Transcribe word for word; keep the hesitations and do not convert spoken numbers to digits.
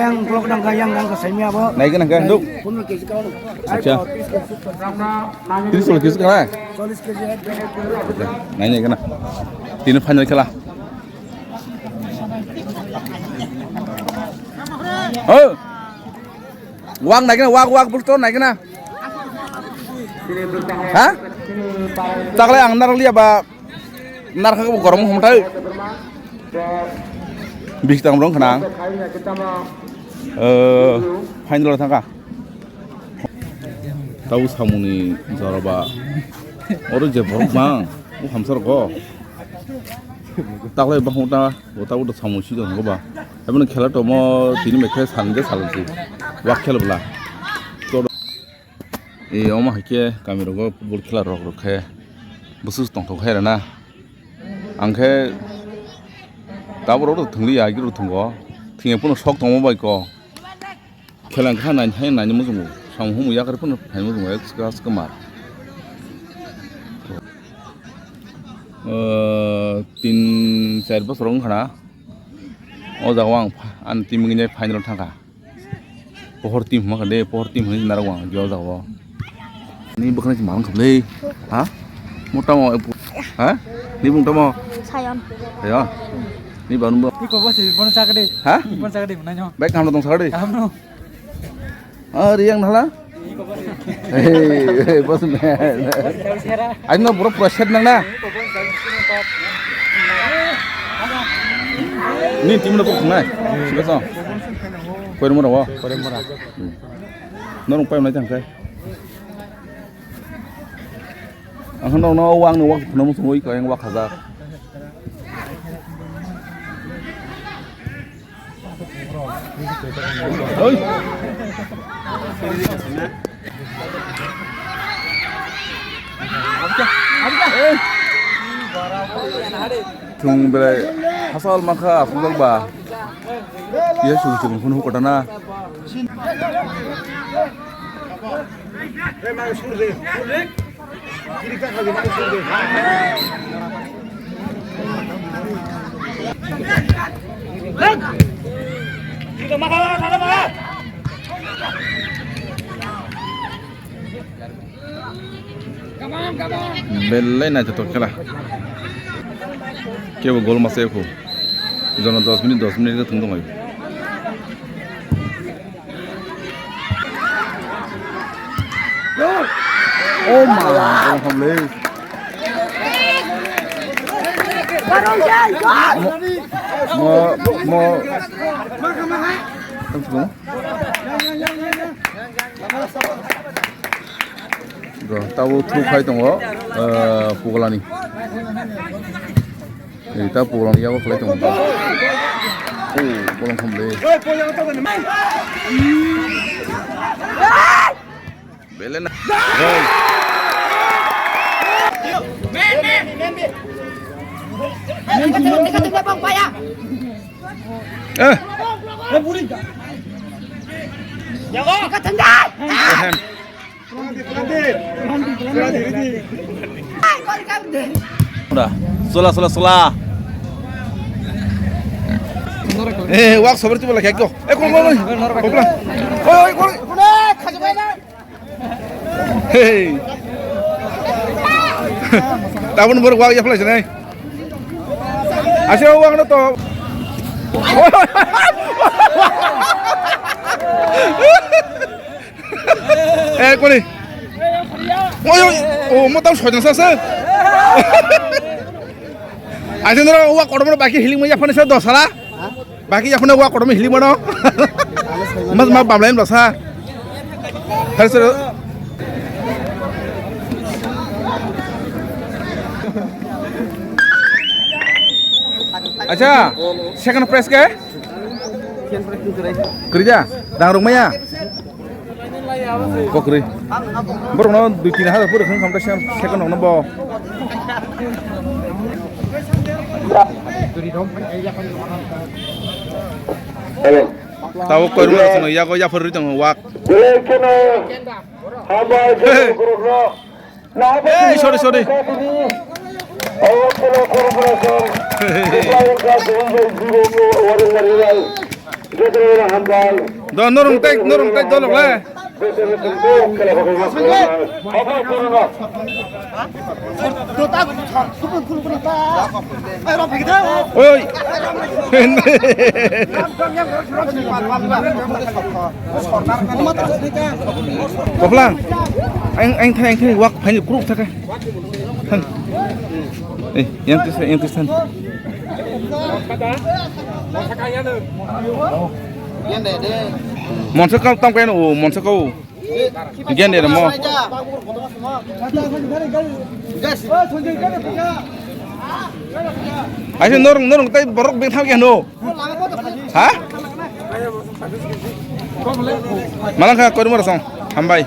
Yang blok dangka, yang dangka saimya bo. Naikhe nangkhe, duk. Pondro kg kau. Acha. Tris kg kana? Chollis kg. Nai nai kana. Tini final khela. Oh. Wak naikhe na, wak, wak, bulto naikhe na. Ha? Taklai ang narwkliya ba. Narkha bo gormo humthai. Bistang rong khnang. Eh, final thangkha. Tau samungni jora ba. Oro je borok mang, o hamsar go. Taklai ba hota, o tau samung si jora go ba. Aboni khela tomo tini mekhe salde salsi. Wak khel bla. E, omo hai khe kami rogo football khela rok rok khe bwswk tongthok khe rwna. Ang khe tabuk rok thwngli ya, agir rok thwngo. Thwngya phano sok tongma bai ko. Khela wngkha nai, hai nai muchungo. Samung humung yakar phano phai muchungo, ekska, ekska mar. Eh, tin, char bosor wngkha na. O jaga o ang pha-, ani team wngwi final thangkha. Pohor team hwnma kha de, pohor team hwnwi narwk ang, o jaga o. Ni bwkhwnai se ma wngkha le? Ha? Mo tamo, ha? Ni bung tamo? Sayon. Sayon. Ni banu bo? Iko bo se, bono chakde. Ha? Bono chakde, mwnai no. Bek hamno tong sakde? Hamno. Ah, Riang nala? Hey, hey, boss man. Aino bro, pressure nang na. Ni team lo kok nai. Siapa so? Koir mura wa. Koir mura. Norong pai nai tang kai. Ang no no wang no wak no mo sungoi ko yang wak hajar. Oi. Chung belai hasal mangkha aswk ba. Ye sung sung phun hu kotana. Belai naithothok khela. Kebo gol masa yakho. Jono dos minute, dos minute khe thwng tonglaio. Oh ma, oh, hamle. Mo, mo, mo. Tamo tamo. Bro, tabo thuk khai tongo, eh, Pugalani. Ni ta pulang yago khlai tongo. Oh, pulang kham le. Belena. Eh. Ehem. Sola, sola, sola. Eh, wak sobri tu lagi aku. Eh, kau, kau, kau. Kau, kau, kau. Hey. Tabun bor wak ya flash nai. Asya wak no to. Eh, kuni. Oi, oi. Oh, mo tam sojang sa sa. Asin doro wa kodomo baki healing mo ya phone sa dosala. Baki ya phone wa kodomo healing mo no. Mas ma bamlain dosa. Har sir. Acha, second prize ke? Kerja, dang rumah ya? Kokri. Borok no dui tin hajar pura khang khamta siam second no bo. Tabo koi ruma sung yago yaphar ri tong wak. Hey, sorry, sorry. Hey. Do norong tai, norong tai dolok le. Oi. Koplang. Ang, ang thai, ang thai, wak, phai, kuruk thake. Thang. Eh, yang tisa, yang tisa. Monsa kau tam kaya no, monsa kau. Gen de mo. Aise norong, norong tai borok beng thang kaya no. Ha? Malang kha kormo rasong. Hambai.